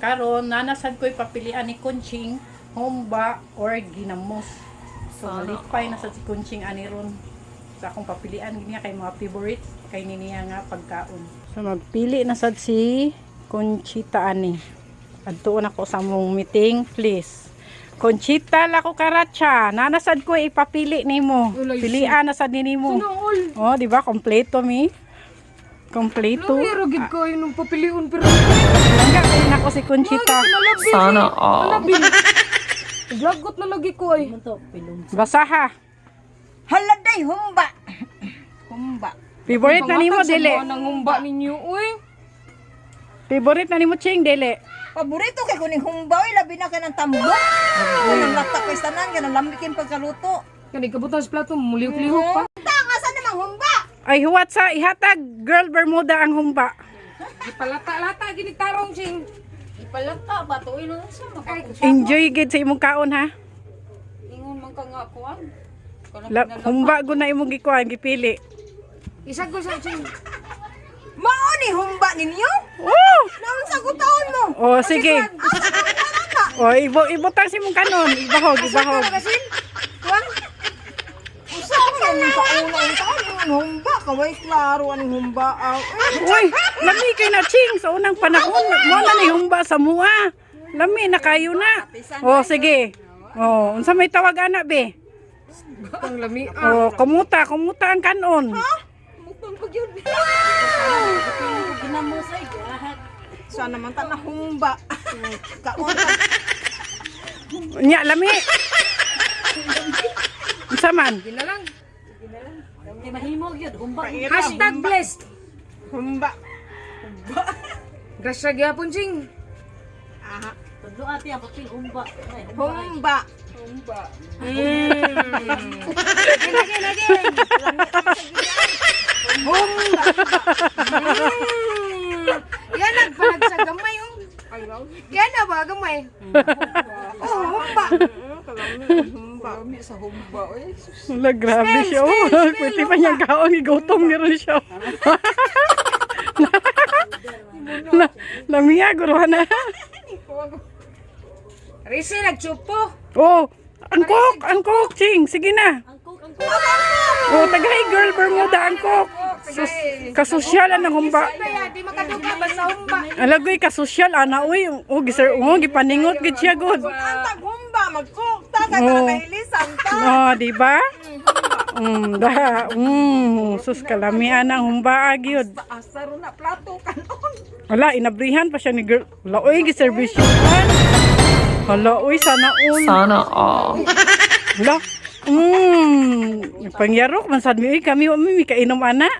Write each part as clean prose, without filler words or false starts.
Karon naa na sad ko'y papilian ni Kunching, humba or ginamos. So malipay na sad si Kunching ani ron sa akong papilian niya kay mga favorites kay ni niya nga pagkaon. So magpili na sad si Conchita ani. Adtuon ako sa among meeting, please. Conchita la Cucaracha, naa na sad ko ipapili nimo. Pilian na sad ni nimo. Oh, di ba? Kompleto mi. Kompleto. Pero gid ko yun papilion pero Langga kay nako si Conchita. Sana all. Lagot na lagi ko ay. Basaha. Hala day, humba. Humba. Favorite na nimo dili. Nang humba ninyo uy. Favorite na nimo, Ching, dili. Paborito kay kuning humba oy, labi na ka ng tambok. Kanang lata kay tanan, kanang lamig kay pagkaluto. Kani kabutan sa plato mulihok-lihok pa. Tanga sa namang humba. Ay huwat sa ihatag Girl Bermuda ang humba. Gipalata-lata gini tarong, Ching. Ipalata ba to? Ino sa maka Enjoy gid sa imong kaon ha. Ingon man ka nga kuan. La, humba gud na imong gikuan gipili. Isagol sa Ching. Mao ni humba ninyo? Oh! Naunsa ko taon mo? Oh, sige. Oh, ibo ibutang sa imong kanon, ibahog, ibahog. Kuan? Usa ka nang kauna ang taon ang humba, kaway klaro aning humba. Ah, eh. Uy, lami kay na, Ching, sa unang panahon mo na ni humba sa mua. Lami na kayo na. Oh, sige. Oh, unsa may tawag ana be? Ang lami. Oh, kumuta, kumuta ang kanon. Mukbang pag yun. Ginamos ay gahat. Sa naman ta na humba. Kaon ta. Nya lami. Unsa man? Gina lang. Kay mahimo gyud humba. #blessed. Humba. Grasya gyapon, Ching. Aha. Tudlo ate ang papel humba. Ay, humba. Humba. Again, again, again. Humba. Yan nagpalag sa gamay oh. Yan na ba gamay? Oh, humba. Humba. Sa humba oy. Wala, grabe siya. Oh, pwede pa niyang kaon, igutom ni ron siya. Na, lamiya, guruhan na. Risi nagchupo. Oh, ang coke, Ching. Sige na. Ang coke, ang coke. Oh, tagay Girl Bermuda, ang coke. Sus, kasosyalan ng humba. Kaya di makaduga basta humba. Alagoy, kasosyal, ana, uy. Oh, gisir, oh, gipaningot, gid siya, good. Ang tag humba magcook ta kay para Oh. kailisan ta. Oh, di ba? Da, sus kalamian ang humba, gyud. Asa ro na plato kanon. Wala, inabrihan pa siya ni girl. Wala, uy, giservisyohan. Hala, uy, sana all. Sana all. Wala. Pangyarok, man sad mi, uy, kami, wa mi, kainom ana.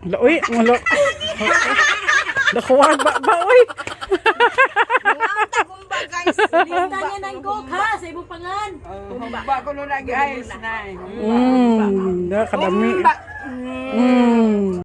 Wala, uy, wala. Nakuha ba, ba, uy. Ang tag humba, guys. Lista niya ng coke ha sa imong pangan. Humba ko na guys. Da, kadami.